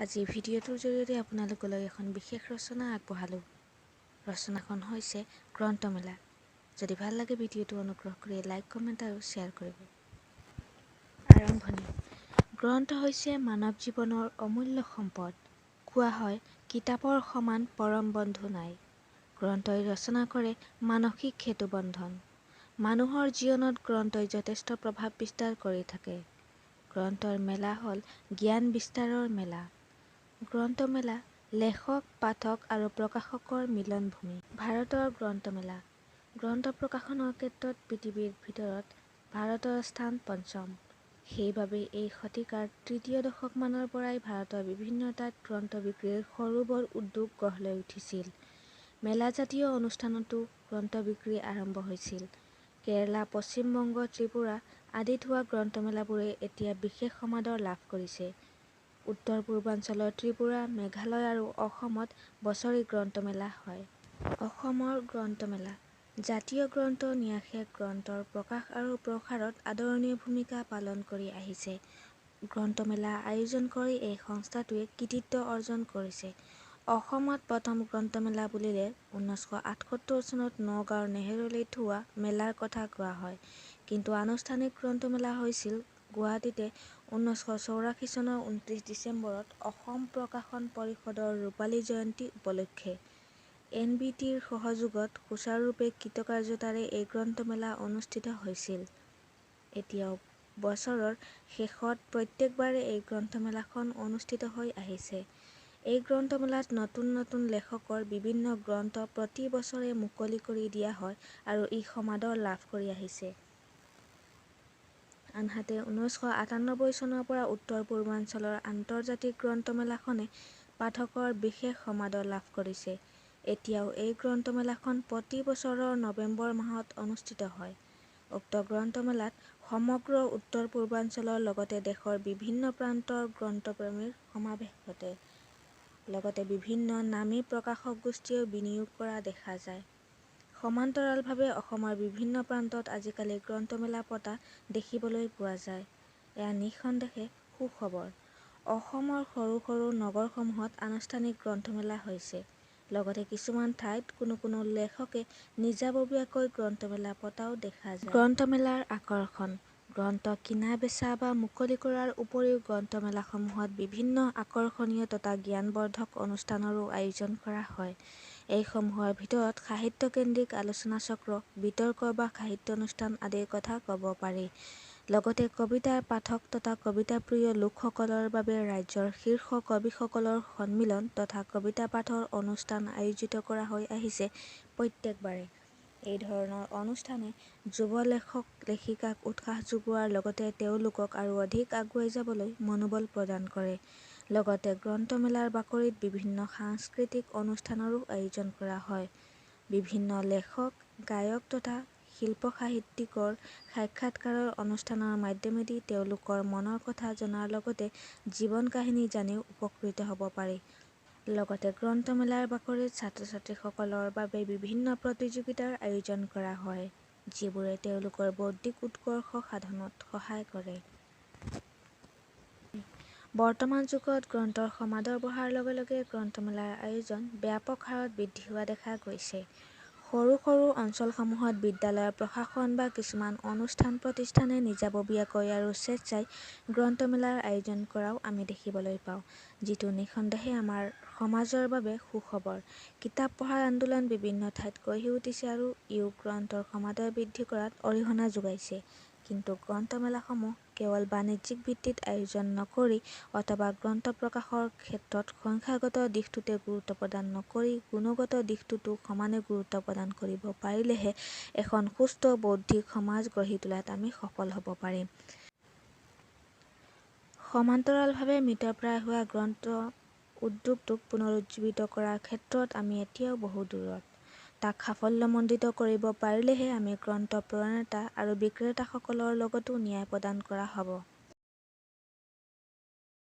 আজি ভিডিঅ'টোৰ জৰিয়তে আপোনালোকলৈ এখন বিশেষ ৰচনা আগবঢ়ালোঁ। ৰচনাখন হৈছে গ্ৰন্থমেলা। যদি ভাল লাগে ভিডিঅ'টো অনুগ্ৰহ কৰি লাইক, কমেণ্ট আৰু শ্বেয়াৰ কৰিব। আৰম্ভণি। গ্ৰন্থ হৈছে মানৱ জীৱনৰ অমূল্য সম্পদ। কোৱা হয়, কিতাপৰ সমান পৰম বন্ধু নাই। গ্ৰন্থই ৰচনা কৰে মানসিক সেতুবন্ধন। মানুহৰ জীৱনত গ্ৰন্থই যথেষ্ট প্ৰভাৱ বিস্তাৰ কৰি থাকে। গ্ৰন্থৰ মেলা হ'ল জ্ঞান বিস্তাৰৰ মেলা। গ্ৰন্থমেলা লেখক, পাঠক আৰু প্ৰকাশকৰ মিলনভূমি। ভাৰতৰ গ্ৰন্থমেলা। গ্ৰন্থ প্ৰকাশনৰ ক্ষেত্ৰত পৃথিৱীৰ ভিতৰত ভাৰতৰ স্থান পঞ্চম। সেইবাবেই এই শতিকাৰ তৃতীয় দশকমানৰ পৰাই ভাৰতৰ বিভিন্ন ঠাইত গ্ৰন্থ বিক্ৰীৰ সৰু-বৰ উদ্যোগ গঢ় লৈ উঠিছিল। মেলাজাতীয় অনুষ্ঠানতো গ্ৰন্থ বিক্ৰী আৰম্ভ হৈছিল। কেৰালা, পশ্চিমবংগ, ত্ৰিপুৰা আদিত হোৱা গ্ৰন্থমেলাবোৰে এতিয়া বিশেষ সমাদৰ লাভ কৰিছে। উত্তৰ-পূৰ্বাঞ্চলৰ ত্ৰিপুৰা, মেঘালয় আৰু অসমত বছৰি গ্ৰন্থমেলা হয়। অসমৰ গ্ৰন্থমেলা। জাতীয় গ্ৰন্থ ন্যাসে গ্ৰন্থৰ প্ৰকাশ আৰু প্ৰসাৰত আদৰণীয় ভূমিকা পালন কৰি আহিছে। গ্ৰন্থমেলা আয়োজন কৰি এই সংস্থাটোৱে কৃতিত্ব অৰ্জন কৰিছে। অসমত প্ৰথম গ্ৰন্থমেলা বুলিলে 1978 চনত নগাঁৱৰ নেহেৰুৱালিত হোৱা মেলাৰ কথা কোৱা হয়। কিন্তু আনুষ্ঠানিক গ্ৰন্থমেলা হৈছিল গুৱাহাটীতে 1984 চনৰ 29 ডিচেম্বৰত অসম প্ৰকাশন পৰিষদৰ ৰূপালী জয়ন্তী উপলক্ষে। এন বি টিৰ সহযোগত সুচাৰুৰূপে কৃতকাৰ্যতাৰে এই গ্ৰন্থমেলা অনুষ্ঠিত হৈছিল। এতিয়াও বছৰৰ শেষত প্ৰত্যেকবাৰে এই গ্ৰন্থমেলাখন অনুষ্ঠিত হৈ আহিছে। এই গ্ৰন্থমেলাত নতুন নতুন লেখকৰ বিভিন্ন গ্ৰন্থ প্ৰতি বছৰে মুকলি কৰি দিয়া হয় আৰু ই সমাদৰ লাভ কৰি আহিছে। আনহাতে 1998 চনৰ পৰা উত্তৰ-পূৰ্বাঞ্চলৰ আন্তৰ্জাতিক গ্ৰন্থমেলাখনে পাঠকৰ বিশেষ সমাদৰ লাভ কৰিছে। এতিয়াও এই গ্ৰন্থমেলাখন প্ৰতি বছৰৰ নৱেম্বৰ মাহত অনুষ্ঠিত হয়। উক্ত গ্ৰন্থমেলাত সমগ্ৰ উত্তৰ-পূৰ্বাঞ্চলৰ লগতে দেশৰ বিভিন্ন প্ৰান্তৰ গ্ৰন্থপ্ৰেমীৰ সমাৱেশ ঘটে। লগতে বিভিন্ন নামী প্ৰকাশক গোষ্ঠীয়েও বিনিয়োগ কৰা দেখা যায়। সমান্তৰালভাৱে অসমৰ বিভিন্ন প্ৰান্তত আজিকালি গ্ৰন্থমেলা পতা দেখিবলৈ পোৱা যায়। এয়া নিঃসন্দেহে সুখবৰ। অসমৰ সৰু সৰু নগৰসমূহত আনুষ্ঠানিক গ্ৰন্থমেলা হৈছে। লগতে কিছুমান ঠাইত কোনো কোনো লেখকে নিজাববীয়াকৈ গ্ৰন্থমেলা পতাও দেখা যায়। গ্ৰন্থমেলাৰ আকৰ্ষণ। গ্ৰন্থ কিনা-বেচা বা মুকলি কৰাৰ উপৰিও গ্ৰন্থমেলাসমূহত বিভিন্ন আকৰ্ষণীয় তথা জ্ঞানবৰ্ধক অনুষ্ঠানৰো আয়োজন কৰা হয়। এইসমূহৰ ভিতৰত সাহিত্যকেন্দ্ৰিক আলোচনাচক্ৰ, বিতৰ্ক বা সাহিত্যানুষ্ঠান আদিৰ কথা ক'ব পাৰি। লগতে কবিতাৰ পাঠক তথা কবিতাপ্ৰিয় লোকসকলৰ বাবে ৰাজ্যৰ শীৰ্ষ কবিসকলৰ সন্মিলন তথা কবিতা পাঠৰ অনুষ্ঠান আয়োজিত কৰা হৈ আহিছে প্ৰত্যেকবাৰে। এইধৰণৰ অনুষ্ঠানে যুৱ লেখক-লেখিকাক উৎসাহ যোগোৱাৰ লগতে তেওঁলোকক আৰু অধিক আগুৱাই যাবলৈ মনোবল প্ৰদান কৰে। লগতে গ্ৰন্থমেলাৰ বাকৰিত বিভিন্ন সাংস্কৃতিক অনুষ্ঠানৰো আয়োজন কৰা হয়। বিভিন্ন লেখক, গায়ক তথা শিল্পী-সাহিত্যিকৰ সাক্ষাৎকাৰৰ অনুষ্ঠানৰ মাধ্যমেদি তেওঁলোকৰ মনৰ কথা জনাৰ লগতে জীৱন কাহিনী জানিও উপকৃত হ'ব পাৰি। লগতে গ্ৰন্থমেলাৰ বাকৰিত ছাত্ৰ-ছাত্ৰীসকলৰ বাবে বিভিন্ন প্ৰতিযোগিতাৰ আয়োজন কৰা হয়, যিবোৰে তেওঁলোকৰ বৌদ্ধিক উৎকৰ্ষ সাধনত সহায় কৰে। বৰ্তমান যুগত গ্ৰন্থৰ সমাদৰ বঢ়াৰ লগে লগে গ্ৰন্থমেলাৰ আয়োজন ব্যাপক হাৰত বৃদ্ধি হোৱা দেখা গৈছে। সৰু সৰু অঞ্চলসমূহত বিদ্যালয়ৰ প্ৰশাসন বা কিছুমান অনুষ্ঠান-প্ৰতিষ্ঠানে নিজাববীয়াকৈ আৰু স্বেচ্ছাই গ্ৰন্থমেলাৰ আয়োজন কৰাও আমি দেখিবলৈ পাওঁ, যিটো নিঃসন্দেহে আমাৰ সমাজৰ বাবে সুখবৰ। কিতাপ পঢ়াৰ আন্দোলন বিভিন্ন ঠাইত গঢ়ি উঠিছে আৰু ইয়ো গ্ৰন্থৰ সমাদৰ বৃদ্ধি কৰাত অৰিহণা যোগাইছে। কিন্তু গ্ৰন্থমেলাসমূহ কেৱল বাণিজ্যিক ভিত্তিত আয়োজন নকৰি অথবা গ্ৰন্থ প্ৰকাশৰ ক্ষেত্ৰত সংখ্যাগত দিশটোতে গুৰুত্ব প্ৰদান নকৰি গুণগত দিশটোতো সমানে গুৰুত্ব প্ৰদান কৰিব পাৰিলেহে এখন সুস্থ বৌদ্ধিক সমাজ গঢ়ি তোলাত আমি সফল হ'ব পাৰিম। সমান্তৰালভাৱে মৃতপ্ৰায় হোৱা গ্ৰন্থ উদ্যোগটোক পুনৰুজ্জীৱিত কৰাৰ ক্ষেত্ৰত আমি এতিয়াও বহু দূৰত। তাক সাফল্যমণ্ডিত কৰিব পাৰিলেহে আমি গ্ৰন্থ প্ৰণেতা আৰু বিক্ৰেতাসকলৰ লগতো ন্যায় প্ৰদান কৰা হ'ব।